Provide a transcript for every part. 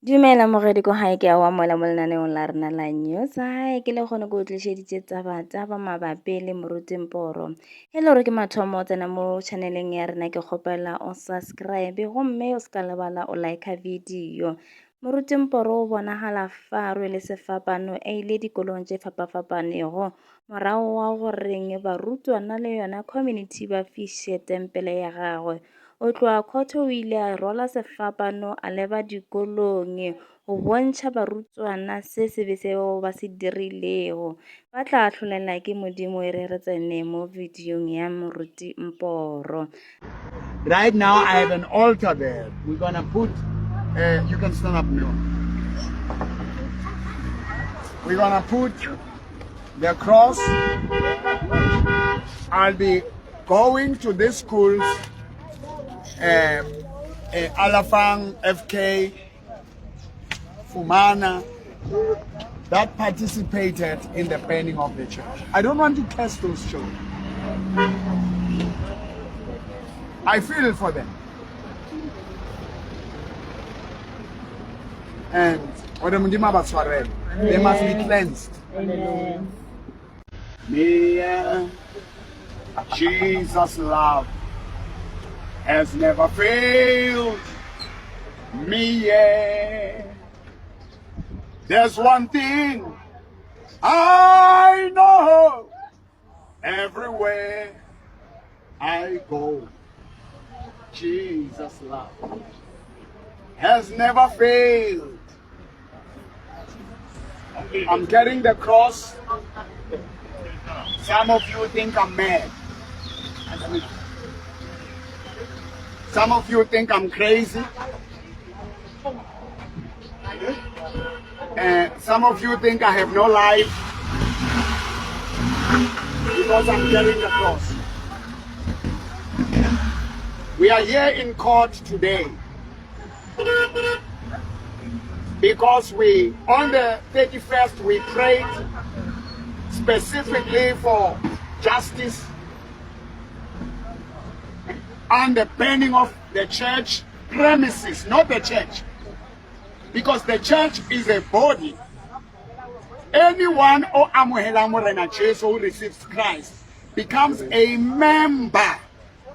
Dumela moredi ko gae ke a o amoela mo lenaneong la rena la News Hae ke le kgone ke o tlišeditše taba taba mabapi le Moruti Mporo. E le gore ke mathomo o tsena mo channeleng ya rena ke kgopela o subscribe gomme o se ka lebala o like video. Moruti Mporo o bonagala fa a rwele sefapano a ile dikolong tše fapafapanego morago wa goreng barutwana le yona community ba fiše tempele ya gagwe. O tloga khotho o ile a rwala sefapano a leba dikolong go bontšha barutwana se sebe seo ba se dirilego. Ba tla ahlolela ke Modimo e re re tsene mo videong ya Moruti Mporo. Right now I have an altar there. We're gonna put, you can stand up now. We're gonna put the cross. I'll be going to these schools, Alafang, FK, Fumana, that participated in the burning of the church. I don't want to curse those children. I feel for them. And they must be cleansed. Amen. Me, Jesus' love has never failed me yet. There's one thing I know everywhere I go. Jesus' love has never failed. I'm carrying the cross. Some of you think I'm mad. Some of you think I'm crazy. Some of you think I have no life because I'm carrying the cross. We are here in court today because we, on the 31st, we prayed specifically for justice and the burning of the church premises, not the church. Because the church is a body. Anyone o amohela Morena Jesu who receives Christ becomes a member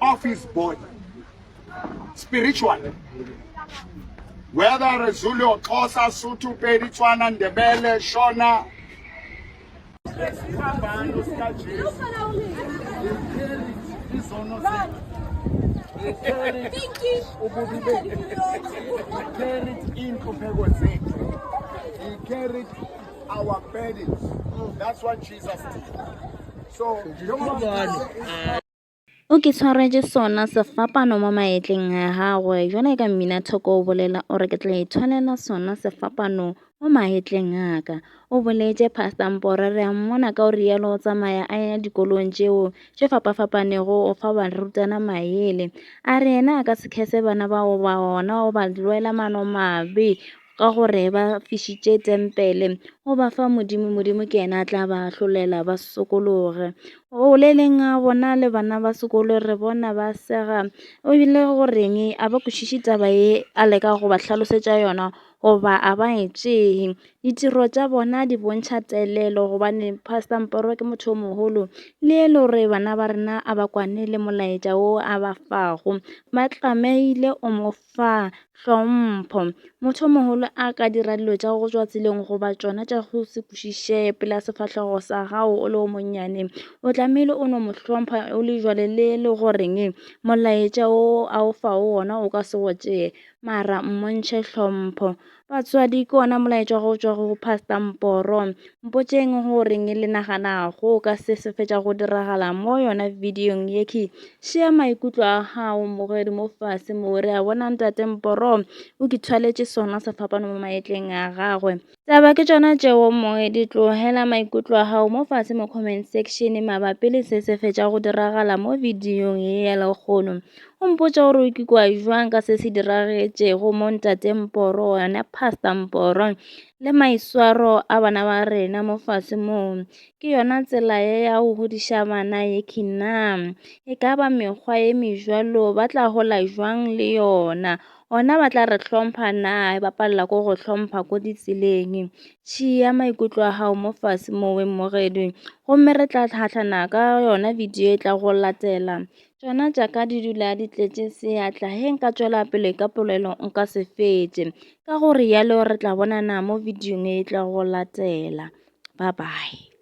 of his body. Spiritually. Whether Zulu, Xhosa, Sotho, Pedi, Tswana, Ndebele, Shona. He carried our burdens. That's what Jesus did. So, O ke tshwaretše sona sefapano mo maetleng a gagwe. Jwale ka mminathoko o bolela o re ke tla ithwalela sona sefapano mo mahetleng a ka. O boletše Pastor Mpore re a mmona ka o rialo o tsamaya a ya dikolong tšeo tše fapafapanego o fa barutwana maele. A re yena a ka se khese bana bao ba ona o ba lwela manomabe ka gore ba fišitše tempele, o ba fa Modimo, Modimo ke yena a tla ba ahlolela ba sokologe. O le leng a bona le bana ba sekolo re bona ba sega, o bile goreng a ba kwešiše taba ye a leka go ba hlalosetša yona goba a ba e tšee. Ditiro tša bona di bontšha telelo gobane Pastor Mporo ke motho yo mogolo le e le gore bana ba rena a ba kwane le molaetša wo a ba fago, ba tlamehile o mo fa hlompho. Motho o mogolo a ka dira dilo tša go tšwa tseleng goba tšona tša go se kwešišege pela sefahlego sa gago o le o monnyane, o tlamehile o no mo hlompha o le jwale le le goreng molaetša wo a o fago wona o ka se go tšee, mara mmontšhe hlompho. Batswadi, ke wona molaetša go tšwa go Pastor Mporo. Mpotšeng goreng le naganago ka se se fetša go diragala mo yona videong ye. Šea maikutlo a gago mogwedi mo fase mo re a bona ntate Mporo o ke thwaletše sona sefapano mo maetleng a gagwe. Taba ke tšona tšeo mogwedi, tlogela maikutlo a gago mo fase mo comment section mabapi le se se fetša go diragala mo videong ye ya lekgono. O mpotša gore o ikwa jwang ka se se diragetšego mo Ntate Mporo, yena Pastor Mporo, le maiswaro a bana ba rena mo fase mo. Ke yona tsela ye ya go godiša bana ye ke na? E ka ba mekgwa ye mejwalo ba tla gola jwang le yona? Gona ba tla re hlompha na ba palela ko go hlompha ko ditseleng? Tšhia maikutlo a gago mo fase mowe mmogedi gomme re tla hlahlana ka yona video e tla go latela. Tšona tša ka di dula di tletše seatla ge nka tšwela pele ka polelo nka se fetše. Ka go realo re tla bonana mo videong e tla go latela. Bye bye.